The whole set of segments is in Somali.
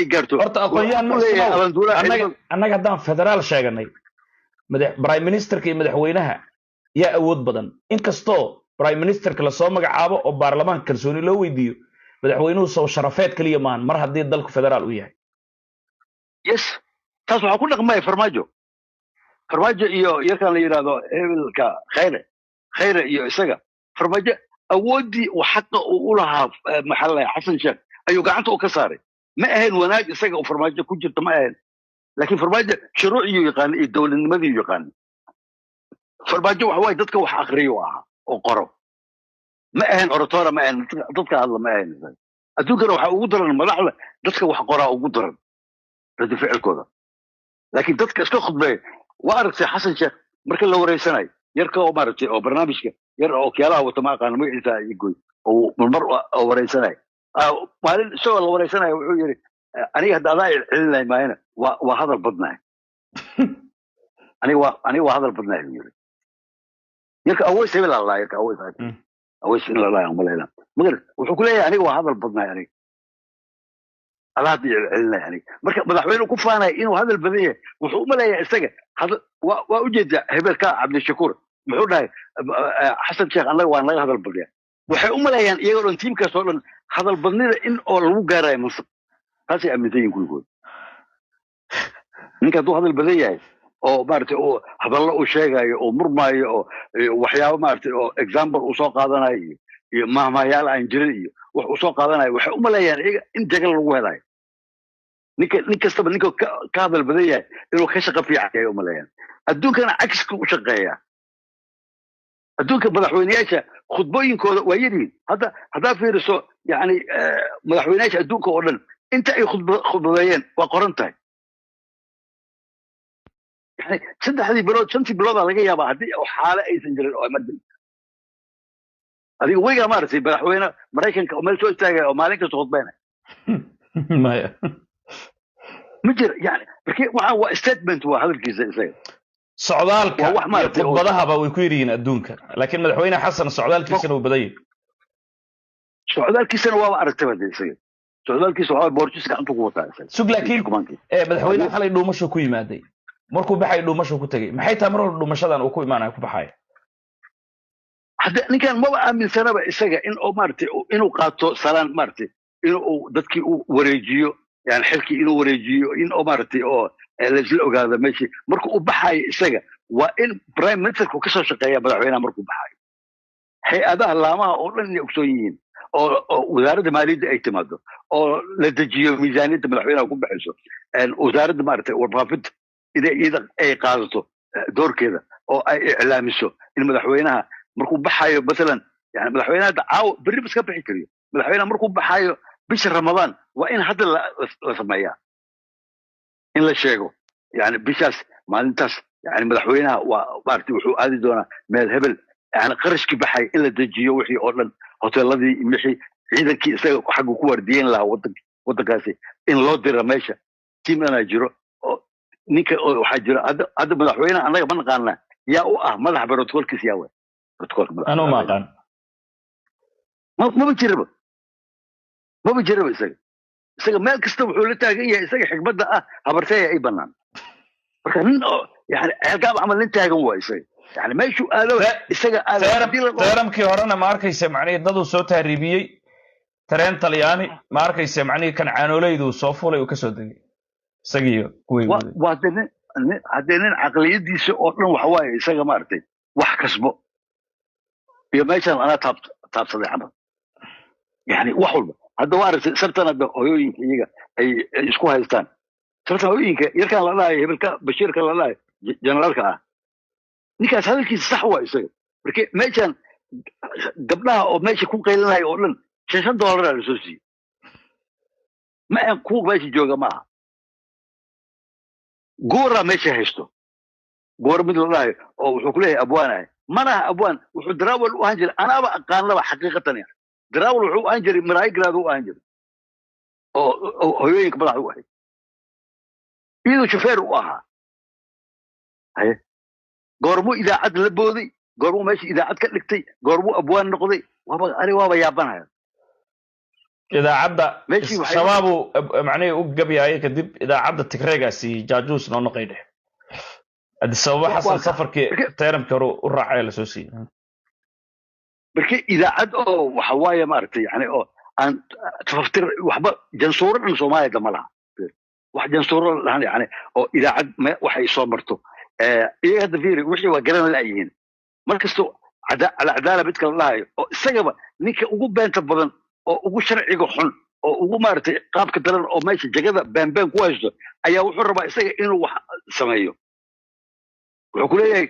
ay gaarto. Horta aqoon-yahan wuxuu leeyahay ma abaanduulaha annaga ciidamada. Annaga haddaan federaal sheeganay, madax prime ministerka iyo madaxweynaha yaa awood badan, inkastoo prime ministerka lasoo magacaabo oo baarlamaanka kalsooni loo weydiiyo. Madaxweynuhu sow sharafeed kaliya maahan mar haddii dalku federaal u yahay? Yes, taas waxaa ku dhaqmaya Farmaajo. Farmaajo iyo yarkan la yidhaahdo hebelka Khayre, Khayre iyo isaga. Farmaajo awooddii uu xaqa uu u lahaa, maxaa la dhahay, Xasan Sheekh ayuu gacanta u ka saaray. Ma ahayn wanaag isaga uu Farmaajo ku jirto, ma ahayn, laakiin Farmaajo shuruuciyuu yaqaana iyo dowladnimadii yaqaana. Farmaajo waxa waaye dadka wax akriyo ahaa oo qoro, ma ahayn oratora, ma ahayn dadka hadla, ma ahayn isaga. Adduunkana waxaa ugu daran madaxda dadka wax qoraa ugu daran radi ficilkooda, laakiin dadka iska khudbeeya waa aragtay. Xasan Sheekh marka la wareysanayo, yarka oo maaragtay oo barnaamijka yar oo okyaalaha wata, ma aqaano magaciisa iyo goy, oo marmar oo wareysanayo, maalin isagoo la wareysanayo wuxuu yidhi, "Aniga hadda adaa celinay maayana waa hadal badnahay aniga, waa aniga waa hadal badnahay," buu yidhi. Yarka Aweys hebel aa yarka Aweys, Aweys in la dhahay umalayna magar. Wuxuu ku leeyahay, "Aniga waa hadal badnahay, aniga adaa hadda celinay aniga." Marka madaxweyne ku faanaya inuu hadal badan yahay, wuxuu u maleeyaa isaga hadal waa ujeedaa. Hebelka Cabdishakuur muxuu dhahay? "Xasan Sheekh annaga waa naga hadal badaya." Waxay u maleeyaan iyagoo dhan, tiimkaas oo dhan, hadal badnida in oo lagu gaarayo mansab. Taasay aaminsan yihin kuwigood. Ninka hadduu hadal badan yahay oo maaragtay oo hadallo uu sheegayo oo murmaayo oo waxyaabo maaragtay oo example uu soo qaadanayo iyo mahmayaal aan jirin iyo wax uu soo qaadanayo, waxay u maleeyaan iyaga in jagal lagu helayo. Ninka nin kastaba ninka ka hadal badan yahay inuu ka shaqo fiican yahay u maleeyaan. Adduunkana cagsiska u shaqeeya. Adduunka madaxweyneyaasha khudbooyinkooda waa yaryihiin. Hadda haddaa fiiriso, yani madaxweyneyaasha adduunka oo dhan inta ay khudbadeeyeen waa qoran tahay. Yani 3dii bilood, 5tii biloodaa laga yaabaa haddii xaale aysan jirin oo emergency. Adiga weligaa maaragtay madaxweyne Maraykanka oo meel soo istaagaya oo maalin kasta khudbeynaya? Maya. Ma jira. Yani marki waxaan waa statement, waa hadalkiisa isaga. Socdaalka Waa wax iyo maaragtay khudbadahaba way ku yaryihiin adduunka, laakiin madaxweyne Xasan socdaalkiisana wuu badan yahay. Socdaalkiisana waaba aragtay ba dee, isaga socdaalkiisa waxaa boorjis gacantu ku wataa isaga. Sug, laakiin Kumaankii. Madaxweyne xalay dhuumashu ku yimaaday, markuu baxay dhuumashu ku tegey. Maxay tahay mar walba dhuumashadan uu ku imaanayo, ku baxayo? Hadda ninkan maba aaminsanaba isaga in oo maaragtay inuu qaato salaan, maaragtay in uu dadkii u wareejiyo, yani xilkii inuu wareejiyo, in oo maaragtay oo laisla ogaado meeshii marka uu baxayo. Isaga waa in prime ministerku kasoo shaqeeya madaxweynaha markuu baxayo, hay-adaha laamaha oo dhan inay ogsoon yihiin, oo wasaaradda maaliyadda ay timaado oo la dejiyo miisaaniyadda madaxweynaha ku baxayso, wasaaradda maaragtay warfaafinta inay iyada ay qaadato doorkeeda oo ay iclaamiso in madaxweynaha markuu baxayo, masalan, yani madaxweynaha hadda caawa berri ba iska bixi kariyo. Madaxweynaha markuu baxayo bisha Ramadaan waa in hadda la sameeyaa, in la sheego yani bishaas maalintaas, yani madaxweynaha waa maaragtay wuxuu aadi doonaa meel hebel, yani qarashkii baxay in la dejiyo, wixii oo dhan, hoteeladii, wixii ciidankii isaga xagga ku waardiyeyn lahaa waddankaasi in loo dira meesha. Tiim dhanaa jiro oo ninka oo waxaa jira hadda madaxweynaha annaga ma naqaanaa yaa u ah madaxa protocolkiisa, yaa way protocolka madaxa? Anuu ma aqaan. Maba jiraba, maba jiraba. Isaga meel kasta wuxuu la taagan yahay isaga xigmadda ah, "Habarteeya ay banaan." Marka nin oo yani ceelgaab camal nin taagan waa isaga, yani meeshuu aado isaga aado haddii la dhaho. Teeramkii horena ma arkaysa macnihii daduu soo tahriibiyey, tareen Talyaani, ma arkaysa macnihii kan caanooleydu soo fulay uu kasoo degay isagiiyo kuwii waday. Waa dee nin haddee nin caqliyadiisa oo dhan waxa waaye isaga maaragtay wax kasbo iyo meeshan anaa taabsaday camal, yani wax walba. Hadda waa aragtay sartan hadda hooyooyinka iyaga ay isku haystaan, sartan hooyooyinka, yarkan la dhahayo hebelka Bashiirka la dhahayo generaalka ah. Ninkaas hadalkiisa sax waa isaga. Marka meeshan gabdhaha oo meesha ku qaylinaya oo dhan 5 5 doolaraa lasoo siiyey. Ma ahan kuwa meesha jooga, ma aha guura meesha haysto. Goor mid la dhahayo oo wuxuu ku leeyahay abwaanahay, mana aha abwaan. Wuxuu darawal u ahaan jiray, anaaba aqaanaba xaqiiqatan, yani darawal wuxuu u ahaan jiray maraayi garaad u ahaan jiray oo hooyooyinka madax u ahayd, iyadoo shufeer u ahaa. Haye, goormuu idaacad la booday? Goormuu meesha idaacad ka dhigtay? Goormuu abwaan noqday? Waaba ani waaba yaabanaya. Idaacadda Meeshii waxay Shabaabu macnihii u gabyaaye kadib idaacadda Tigreegaasi jaajuus noo noqay dheh. Addis Ababa Waa Xasan ka safarkii marka teeramkii hore u raacay lasoo siiyey. Marka idaacad oo waxa waaye maaragtay, yani oo aan tafaftir waxba, jansuuro dhan Soomaalida ma laha, wax jansuuro lahan, yani oo idaacad waxay soo marto. Iyaga hadda fiiri, wixii waa garan la'yihiin. Markasto alcadaala mid kala dhahayo oo isagaba ninka ugu beenta badan oo ugu sharciga xun oo ugu maaragtay qaabka daran oo meesha jagada beenbeen ku haysto ayaa wuxuu rabaa isaga inuu wax sameeyo. Wuxuu ku leeyahay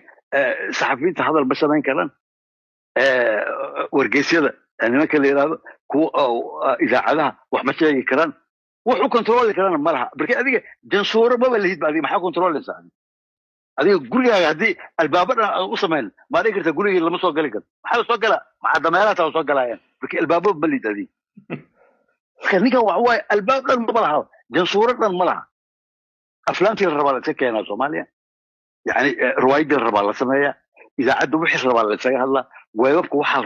saxafiyiinta hadal ma samayn karaan, wargeysyada nimanka la yidhaahdo kuwa oo idaacadaha wax ma sheegi karaan, wuxuu kontrooli karana ma laha. Marka adiga jansuuro maba lihid ba, adiga maxaa kontroolaysaa? Adiga gurigaaga haddii albaabo dhan aad u samayn, maa dhihi kartaa gurigii lama soo gali karo? Maxaa la soo galaa? Maxaa dameeraha taa soo galaayaan? Marka albaabo ma lihid adiga. Marka ninkan waxa waaye albaab dhan maba laha, jansuuro dhan ma laha. Aflaantii la rabaa la iska keenaa Soomaaliya, yani riwaayaddii la rabaa la sameeyaa, idaacadda wixii rabaa la isaga hadlaa, weebabka waxaa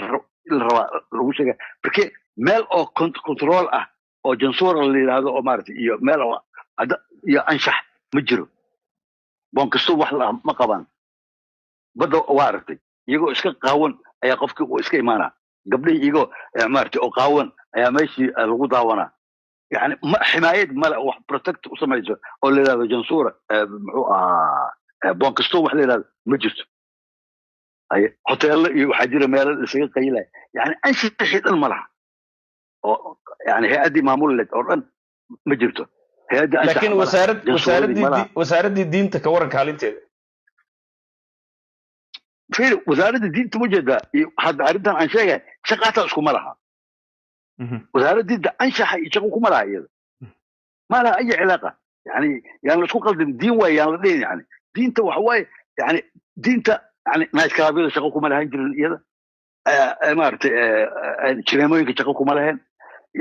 la rabaa lagu sheega. Marka meel oo control ah oo jansuura la yidhaahdo oo maaragtay iyo meel oo iyo anshax ma jiro. Boon kasto wax la ma qabaan. Badda waa aragtay, iyagoo iska qaawan ayaa qofkii uu iska imaanaa, gabdhihii iyagoo maaragtay oo qaawan ayaa meeshii lagu daawanaa. Yani ma ximaayad male wax protect u samayso oo la yidhahdo jansuura, muxuu ahaa, boon kasto wax la yidhahdo ma jirto. Haye, hoteello iyo waxaa jira meelo isaga qaylaya, yani anshixii dhan ma laha oo yani hay-addii maamuleed oo dhan ma jirto, hay-addii anshaxa laakiin ma laha, wasaarad jansuuradii wasaaraddii ma laha. Wasaaraddii diinta ka waran kaalinteeda. Fiiri, wasaaradda diinta ma jeedaa iyo hadda arrintan aan sheegay shaqaataa iskuma laha. Wasaaradda diinta anshaxa iyo shaqo kuma laha, iyada ma laha ay cilaaqa. Yani yaan la isku qaldin, diin waay yaan la dhihin. Yani diinta waxa waaye, yani diinta yani nightclubyada shaqo kuma lahan jirin iyada, maaragtay, jineemooyinka shaqo kuma lahayn.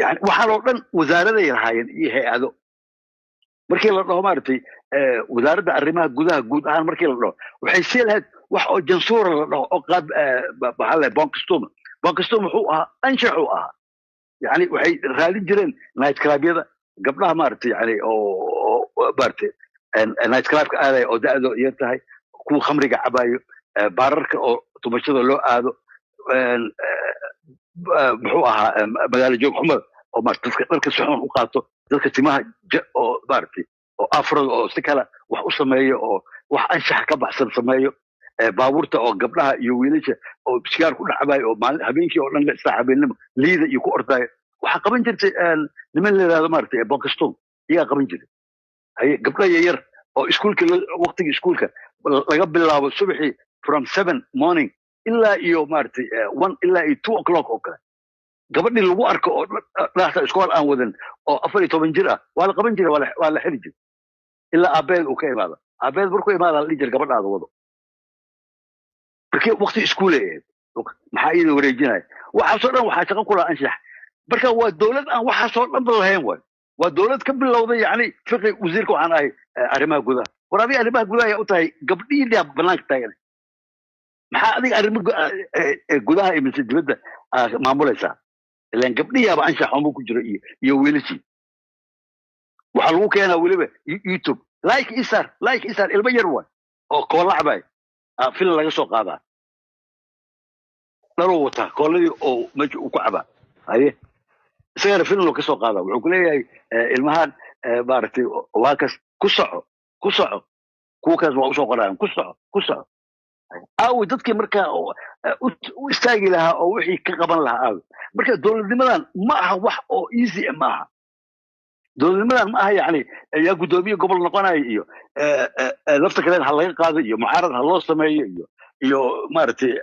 Yani waxaan oo dhan wasaaraday lahaayeen iyo hay-ado. Markii la dhaho maaragtay wasaaradda arrimaha gudaha guud ahaan markii la dhaho, waxay sii lahayd wax oo jansuura la dhaho oo qaab maxaa la bonkastuma. Bonkastuma wuxuu ahaa anshaxuu ahaa, yani waxay raadin jireen night clubyada gabdhaha maaragtay, yani oo maaragtay night clubka aadaya oo da'do yar tahay, kuwa khamriga cabayo, baararka oo tumashada loo aado, muxuu ahaa, magaalo joog xumada oo maaragtay dadka dharka si xun u qaato, dadka timaha oo maaragtay oo afrada oo si kale wax u sameeyo oo wax anshaxa ka baxsan sameeyo, baabuurta oo gabdhaha iyo wiilasha oo sigaar ku dhacabayo oo maalin habeenkii oo dhan 6 saac habeennimo liida iyo ku ordaayo. Waxaa qaban jirtay niman la yidhahdo maaragtay bonkastone, iyagaa qaban jiray. Haye, gabdha yaryar oo iskuulka waqtiga iskuulka laga bilaabo subaxii from 7 morning ilaa iyo maaragtay 1 ilaa iyo 2 o'clock oo kale, gabadhii lagu arko oo dhaxta iskool aan wadan oo 14 jir ah waa la qaban jiray, waa la xiri jiray ilaa aabeed uu ka imaado. Aabeed markuu imaada la dhihi jiray gabadhaada wado. Markii waqti iskuulay ahayd, maxaa iyada wareejinaya? Waxaasoo dhan waxaa shaqo kula anshax. Marka waa dowlad aan waxaasoo dhan ba lahayn waay. Waa dowlad ka bilowday yani fiqi wasiirka waxaan ahay arrimaha gudaha. War adiga arrimaha gudaha ayaa u tahay? Gabdhihii banaanka taagan, maxaa adiga arrimo gudaha iyo mise dibadda maamulaysaa? Ilaan gabdhihiaba anshax xumo ku jiro iyo wiilashii. Waxaa lagu keenaa weliba YouTube, like isar, like isar, ilmo yar waay oo koolacbay filan laga soo qaadaa, dhaluu wataa kooladii oo meesha uu ku cabaa. Haye, isagana filan ka soo qaadaa. Wuxuu ku leeyahay ilmahan maaragtay waa kas, ku soco, ku soco, kuwa kaas waa usoo qoraayan, ku soco, ku soco. Aawi dadkii markaa u istaagi lahaa oo wixii ka qaban lahaa aawi? Marka dowladnimadan ma aha wax oo easy ma aha. Dowladnimadan ma aha yani yaa guddoomiye gobol noqonayo iyo lafta kale ha laga qaado iyo mucaarad ha loo sameeyo iyo maaragtay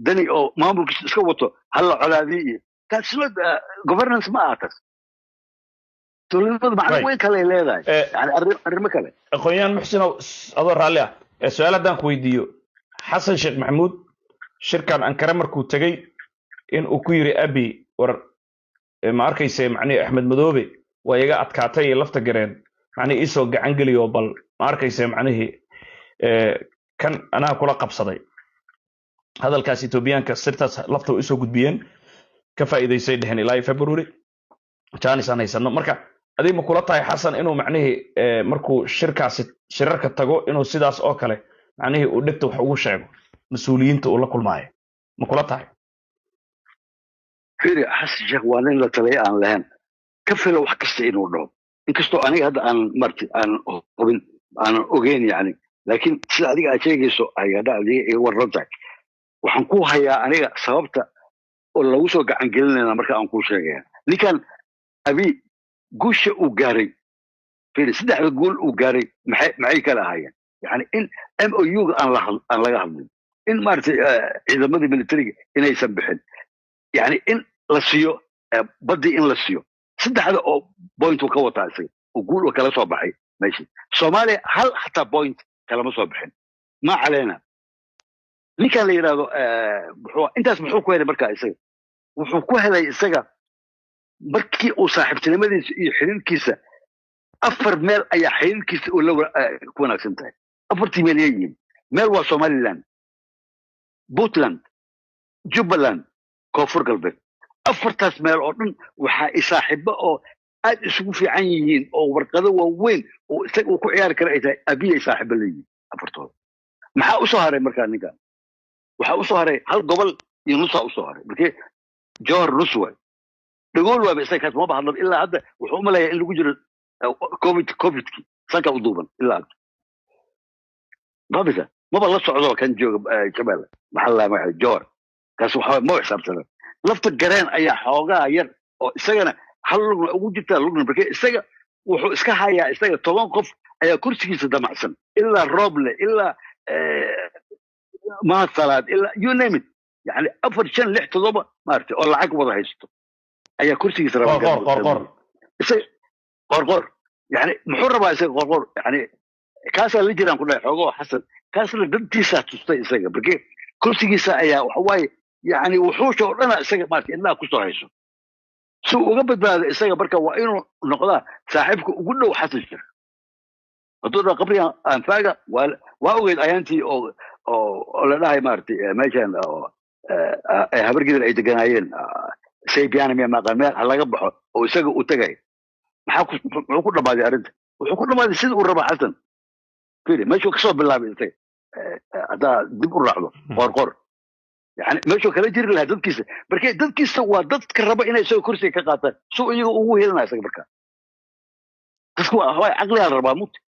dani oo maamulkiisa iska wato ha la colaadiyo iyo that's not governance ma aha taas. Dowladnimadu macno weyn kale leedahay, yani arrimo kale. Aqoon-yahan Muxsinow, adoo raalli ah, su-aal haddaan ku weydiiyo: Xasan Sheekh Maxamuud shirkan Ankare markuu tegey in uu ku yiri Abi, war ma arkayse macnihi Axmed Madoobe waa iga adkaatay iyo lafta gareen, macnihi iisoo gacan geliyo, bal ma arkayse macnihii kan anaa kula qabsaday hadalkaas Etoobiyaanka sirtaas lafta way usoo gudbiyeen. Ka faa'iidaysay dheheen ilaa February jaanis aan haysano. Marka adiga ma kula tahay Xasan inuu macnihii markuu shirkaasi shirarka tago inuu sidaas oo kale macnihii uu dhegta wax ugu sheego mas-uuliyiinta uu la kulmaayo? Ma kula tahay? Fiiri, Xasan Sheekh waa nin la taliya aan lahayn, ka filo wax kasta inuu dhaho, inkastoo aniga hadda aan marti aan hubin, aanan ogeyn yani, laakiin sida adiga aad sheegayso ay hadda adiga iga warran tahay. Waxaan ku hayaa aniga sababta oo lagu soo gacan gelinayna marka aan kuu sheegaya. Ninkan Abi guusha uu gaaray, fiiri, saddexda guul uu gaaray maxay kala ahaayeen? Yani in MOU-ga aan laga hadlin, in maaragtay ciidamadii militariga inaysan bixin, yani in la siiyo baddii, in la siiyo. Saddexda oo point uu ka wataa isaga oo guul uu kala soo baxay meeshii. Soomaaliya hal xataa point kalama soo bixin. Ma caleena ninkan la yidhaahdo muxuu intaas muxuu ku helay? Markaa isaga wuxuu ku helay, isaga markii uu saaxiibtinimadiisa iyo xiriirkiisa, afar meel ayaa xiriirkiisa uu la ku wanaagsan tahay. Afartii meel yay yihiin? Meel waa Somaliland, Puntland, Jubbaland, Koonfur Galbeed. Afartaas meel oo dhan waxaa i saaxiibo oo aad isugu fiican yihiin oo warqado waaweyn oo isaga uu ku ciyaari kara ay tahay Abiy ay saaxiibo leeyihiin afartooda. Maxaa usoo haray markaa ninkan? Waxaa usoo haray hal gobol iyo nusaa usoo haray. Markee Jowhar nus waay, Dhagool waaba isaga kaas maba hadlan ilaa hadda. Wuxuu u maleeyaa in lagu jiro Covidkii sanka u duuban ilaa hadda fahmaysa. Maba la socdo kan jooga Shabeelle, maxaa la magaca Jowhar, kaas waxa ma xisaabtana. Lafta Gareen ayaa xoogaa yar oo isagana hal lugna ugu jirtaa lugna. Markee isaga wuxuu iska hayaa, isaga 10 qof ayaa kursigiisa damacsan, ilaa Rooble, ilaa Mahad Salaad, ilaa you name it, yani afar, shan, lix, toddoba maaragtay oo lacag wada haysto ayaa kursigiisa raba. Qoor Qoor Qoor. Isaga Qorqor yani muxuu rabaa isaga Qorqor? Yani kaasaa la jiraan ku dhahay xoogoo Xasan, kaasna dantiisaa tustay isaga. Markee kursigiisa ayaa waxa waaye yani wuxuusha oo dhana isaga maarata indhaha kusoo hayso. Si uu uga badbaado isaga marka waa inuu noqdaa saaxiibka ugu dhow Xasan Sheekh. Hadduu dhaho qabriga aan faaga waa ogeyd ayaantii oo la dhahay maaragtay meeshan oo Habargidir ay deganaayeen, Saybiana miya maaqaan, meel ha laga baxo oo isaga uu tagay. Maxaa ku muxuu ku dhammaaday arrinta? Wuxuu ku dhammaaday sida uu raba Xasan. Fiiri meeshuu kasoo bilaabay isaga, haddaa dib u raacdo Qoorqoor, yani meeshuu kala jiri lahaa dadkiisa. Marka dadkiisa waa dadka raba inay isaga kursiga ka qaataan si uu iyaga ugu helinaya isaga. Marka dadku waa caqligaa la rabaa mugti.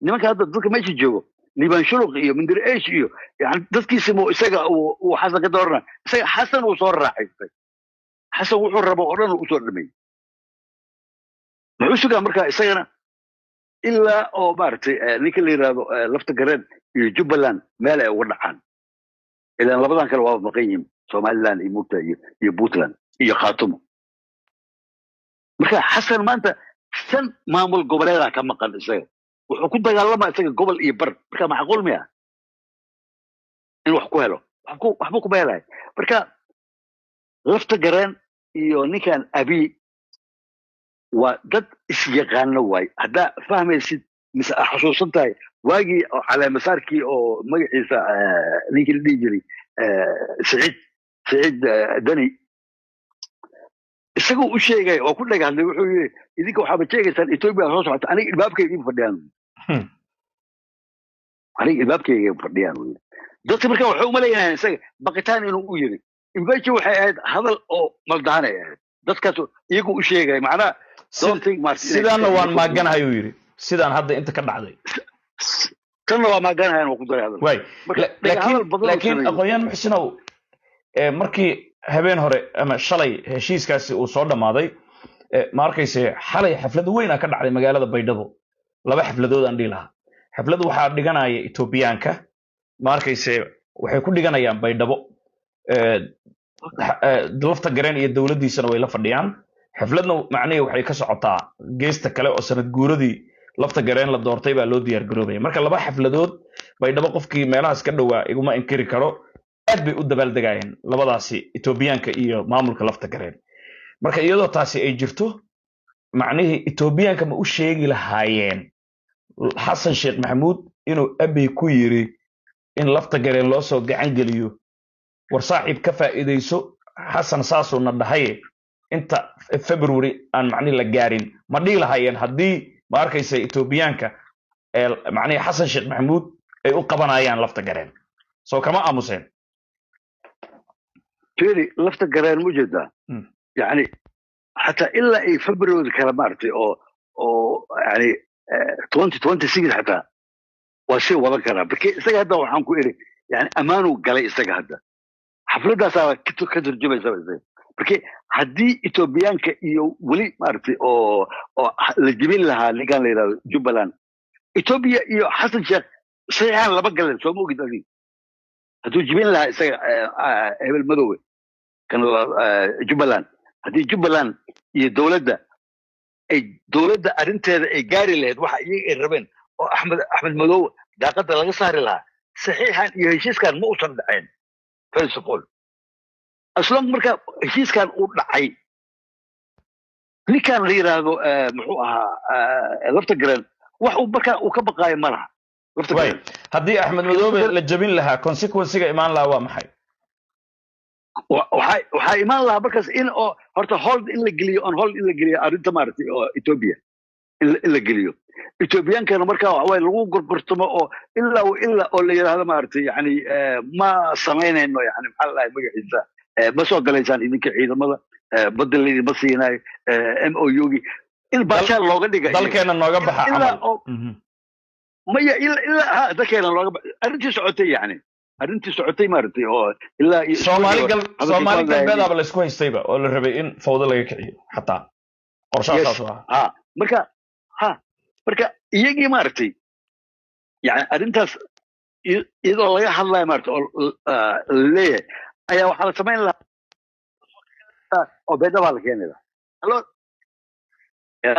Nimanka hadda dadka meesha joogo, Liban Shuluq iyo Mindir Eish iyo yani dadkiisa mu isaga uu Xasan ka doorana. Isaga Xasan uu soo raaxaystay, Xasan wuxuu rabo oo dhan uu usoo dhameeyey. Muxuu sugaa marka isagana ilaa oo maaragtay ninka la yidhaahdo Lafta Gareen iyo Jubbaland meel ay uga dhacaan? Ilaan labadan kale waa maqan yihiin, Somaliland iyo mugta iyo Puntland iyo Khaatumo. Marka Xasan maanta shan maamul goboleedaa ka maqan. Isaga wuxuu ku dagaalamaa isaga gobol iyo bar. Marka macquul miya in wax ku helo? Waxba kuma helaya. Marka Lafta Gareen iyo ninkan Abiy waa dad isyaqaano waay. Haddaa fahmaysid mise aa xusuusan tahay waagii oo caleemasaarkii oo magaciisa ninkii la dhihi jiray Siciid Dani, isagoo u sheegay oo ku dhagahadlay, wuxuu yidhi: "Idinka waxaaba sheegaysaan Ethiopia soo socota, aniga ilbaabkayga ii fadhiyaan, aniga ilbaabkayga fadhiyaan," uu yidhi. Dadka marka waxay umaleynayaan isaga baqitaan inuu u yidhi. Invasion waxay ahayd hadal oo maldahanay ahayd, dadkaas iyagu u sheegay macnaha don't think maaragtay Sidaanna waan maaganahay uu yidhi, sidaan hadda inta ka dhacday. Tanna waa maaganahayan, waa ku daray hadal. Waay. Marka dhaga laakiin hadal badan oo laakiin sameeyey. Aqoon-yahan Muxsinow, markii habeen hore ama shalay heshiiskaasi uu soo dhammaaday, ma arkayse xalay xaflad weyn aa ka dhacday magaalada Baydhabo. Laba xafladood aan dhihi lahaa. Xaflad waxaa dhiganaya Etoobiyaanka, ma arkayse, waxay ku dhiganayaan Baydhabo. Lafta Gareen iyo dowladdiisana way la fadhiyaan. Xafladna macnihii waxay ka socotaa geesta kale oo sanad guuradii Lafta Gareen la doortay baa loo diyaar garoobaya. Marka laba xafladood Baydhabo, qofkii meelahaas ka dhowaa iguma inkiri karo, aad bay u dabaaldegaayeen labadaasi, Etoobiyaanka iyo maamulka Lafta Gareen. Marka iyadoo taasi ay jirto, macnihii Etoobiyaanka ma u sheegi lahaayeen Xasan Sheekh Maxamuud inuu Abiy ku yiri in Lafta Gareen loo soo gacan geliyo, "War saaxiib, ka faa'iidayso Xasan saasuu na dhahaye inta February aan macnihi la gaarin, ma dhihi lahaayeen haddii ma arkaysa Etoobiyaanka ee macnihi Xasan Sheekh Maxamuud ay u qabanayaan Lafta Gareen, soo kama aamuseen? Firi, Lafta Gareen ma jeedaa? Yani xataa ilaa ay February kale maaragtay oo yani 2026 xataa waa sii wadan karaa, marka isaga hadda waxaan ku iri yani ammaanuu galay isaga. Hadda xafladaasaa ka turjumaysa isaga, marka haddii Etoobiyaanka iyo weli maaragtay oo la jebin lahaa ninkan la yidhahdo Jubbaland, Etoobiya iyo Xasan Sheekh saxiixaan lama galeen, soo ma ogid adiga? Hadduu jebin lahaa isaga hebel madoobe kan Jubbaland, haddii Jubbaland iyo dowladda ay dowladda arrinteeda ay gaari lahayd waxa iyaga ay rabeen oo Axmed Madoobe daaqadda laga saari lahaa, saxiixan iyo heshiiskan ma uusan dhaceen. First of all, aslan marka heshiiskan uu dhacay, ninkan la yidhaahdo muxuu ahaa Lafta Garan, wax uu markaa uu ka baqaayo ma laha Lafta Way Garan. Haddii Axmed Madoobe la jabin lahaa, consequencega imaan lahaa waa maxay? Waxaa imaan lahaa markaas in oo horta hold in la geliyo, on hold in la geliyo arrinta maaragtay oo Ethiopia in la geliyo Ethiopiankana markaa waxa waaye lagu gorgortamo oo ilaa ilaa oo la yidhaahdo maaragtay yani ma samaynayno, yani maxaa la dhahay magaciisa, ma soo galaysaan idinka ciidamada badda laydinma siinayo MOU-gi in baashaan looga dhiga iyaga. Dalkeena nooga baxa ilaa camal. Oo maya, ilaa ha dalkeena looga arrintii socotay, yani arrintii socotay maaragtay oo ilaa iyo Soomaali gal hadalkii Soomaali ku hadlayay. Galbeedaaba laysku haystayba oo la rabay in fawdo laga kiciyo xataa qorshaha saas u ahaa. Ha, marka ha marka iyagii maaragtay yani arrintaas iyadoo laga hadlayo maaragtay oo la leeyahay ayaa waxaa la samayn lahaa oo beedha baa la keeni lahaa. Halo. Ya.